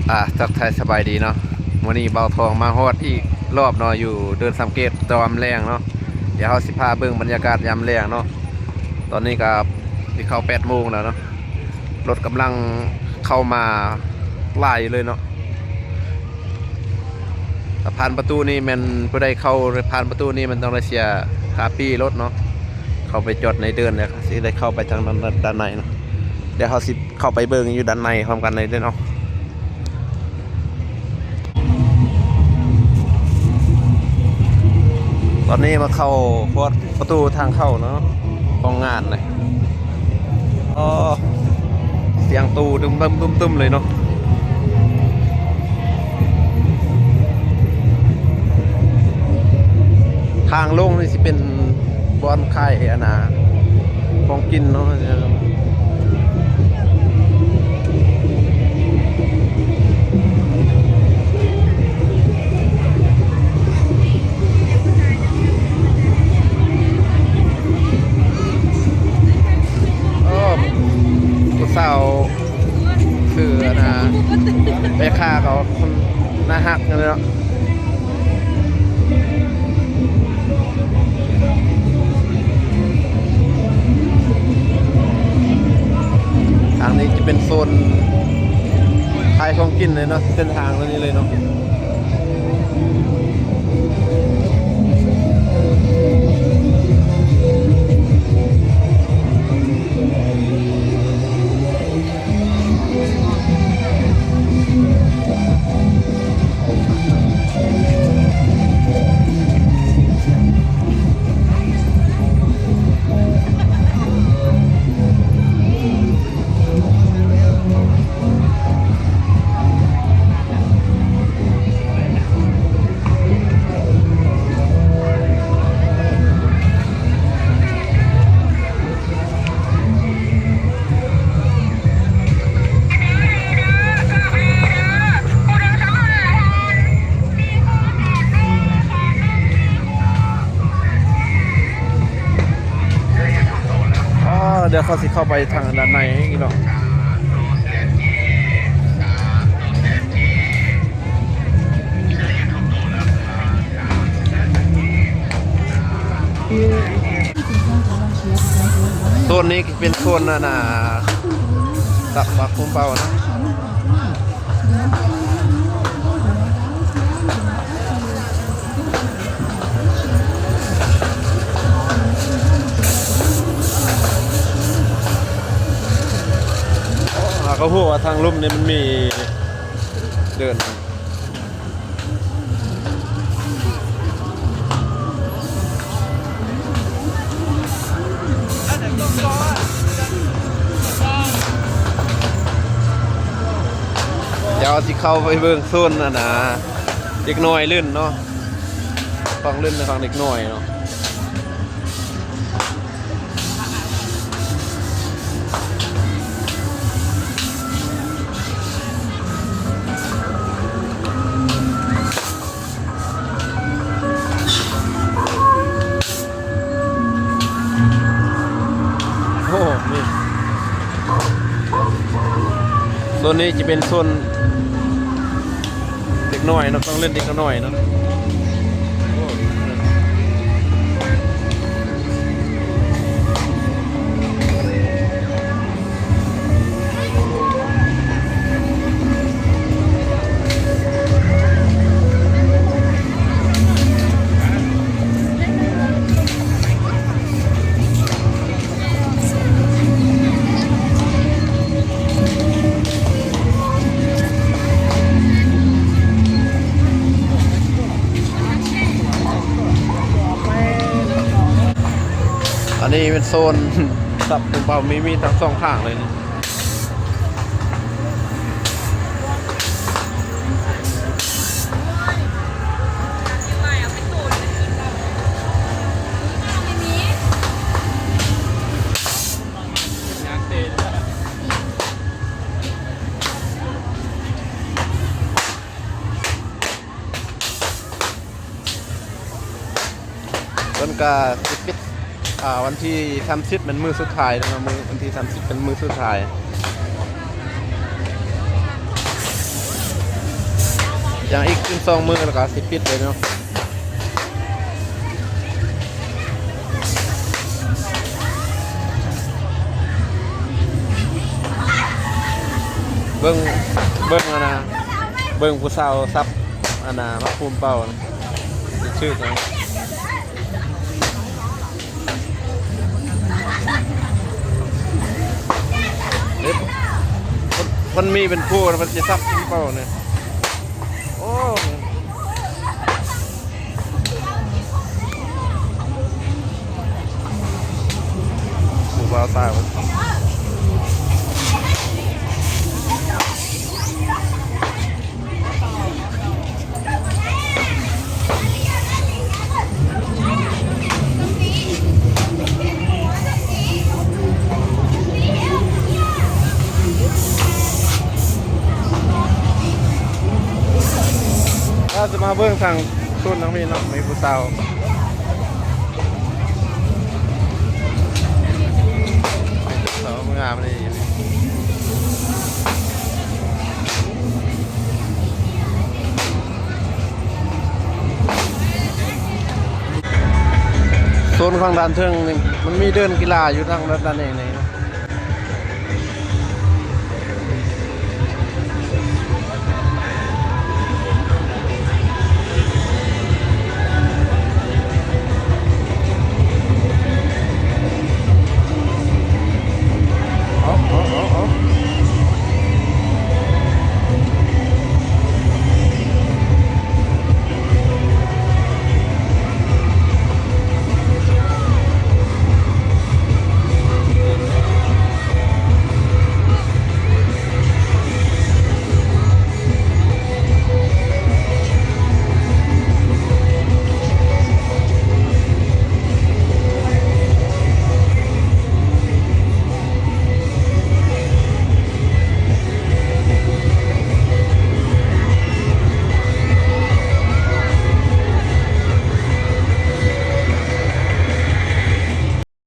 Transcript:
ອ່າ ທັກທາຍສະບາຍດີເນາະ. ມື້ນີ້ບ່າວທອງມາຮອດອີກລອບເນາະ ຢູ່ເດີ່ນສາມເກດຕອນແລງເນາະ. ດຽວເຮົາຊິພາເບິ່ງບັນຍາກາດຍາມແລງເນາະ. ຕອນນີ້ກໍຊິເຂົ້າແປດໂມງແລ້ວເນາະ. ລົດກຳລັງເຂົ້າມາຫຼາຍຢູ່ເລີຍເນາະ. ຖ້າຜ່ານປະຕູນີ້ແມ່ນ ຜູ້ໃດເຂົ້າຜ່ານປະຕູນີ້ແມ່ນຕ້ອງໄດ້ເສຍຄ່າປີ້ລົດເນາະ. ເຂົ້າໄປຈອດໃນເດີ່ນ ແລ້ວຊິໄດ້ເຂົ້າໄປທາງດ້ານໃນເນາະ. ດຽວເຮົາຊິເຂົ້າໄປເບິ່ງຢູ່ດ້ານໃນພ້ອມກັນເລີຍເດີເນາະ. ຕອນນີ້ມາເຂົ້າຮອດປະຕູທາງເຂົ້າເນາະ ຂອງງານເລີຍ. ອໍ ສຽງຕູ້ຕຶມໆໆໆເລີຍເນາະ. ທາງລົງນີ້ຊິເປັນບ່ອນຂາຍອັນນ່າ ຂອງກິນເນາະ. ໂອ້ ຜູ້ສາວ ຄືອັນນ່າ ແມ່ຄ້າກໍໜ້າຮັກເນາະ. ທາງນີ້ຈະເປັນໂຊນຂາຍຂອງກິນເລີຍເນາະ ເສັ້ນທາງຕົວນີ້ເລີຍເນາະ. ອໍ ດຽວເຂົາຊິເຂົ້າໄປທາງດ້ານໃນອີກເນາະ. ໂຊນນີ້ເປັນໂຊນອັນນ່າ ຕັບໝາກໂຮມເປົ່ານະ. ເຮົາກໍຮູ້ວ່າທາງລຸ່ມນີ້ມັນມີເດີ່ນ. ດຽວຊິເຂົ້າໄປເບິ່ງໂຊນອັນນ່າ ເດັກນ້ອຍຫຼິ້ນເນາະ, ຟັງຫຼິ້ນຂອງເດັກນ້ອຍເນາະ. ໂອ້ ນີ້ ໂຊນນີ້ຈະເປັນໂຊນ ເດັກນ້ອຍເນາະ, ຂອງຫຼິ້ນເດັກນ້ອຍເນາະ. ອັນນີ້ເປັນໂຊນສັບປູເປົາ ມີ ມີທັງສອງຂ້າງເລີຍນີ້. ເພິ່ນກະຊິປິດ ອ່າ ວັນທີສາມສິບແມ່ນມື້ສຸດທ້າຍເນາະ, ມື້ ວັນທີສາມສິບເປັນມື້ສຸດທ້າຍ. ຍັງອີກສິບສອງມື້ແລ້ວກໍຊິປິດເລີຍເນາະ. ເບິ່ງ ເບິ່ງອັນນ່າ ເບິ່ງຜູ້ສາວສັບອັນນ່າ ໝາກພູມເປົ່ານະ ຊິຖືກນະ. ເຮັດ ເພິ່ນ ເພິ່ນມີເປັນຄູ່ນະ ເພິ່ນຊິສັບເປົ່ານີ້. ໂອ້ ຜູ້ບ່າວສາວ ເຮົາຈະມາເບິ່ງທາງໂຊນທາງນີ້ເນາະ ມີຜູ້ສາວ ສາວງາມນີ້. ໂຊນຂ້າງດ້ານເທິງນີ້ ມັນມີເດີ່ນກິລາຢູ່ທາງດ້ານນີ້.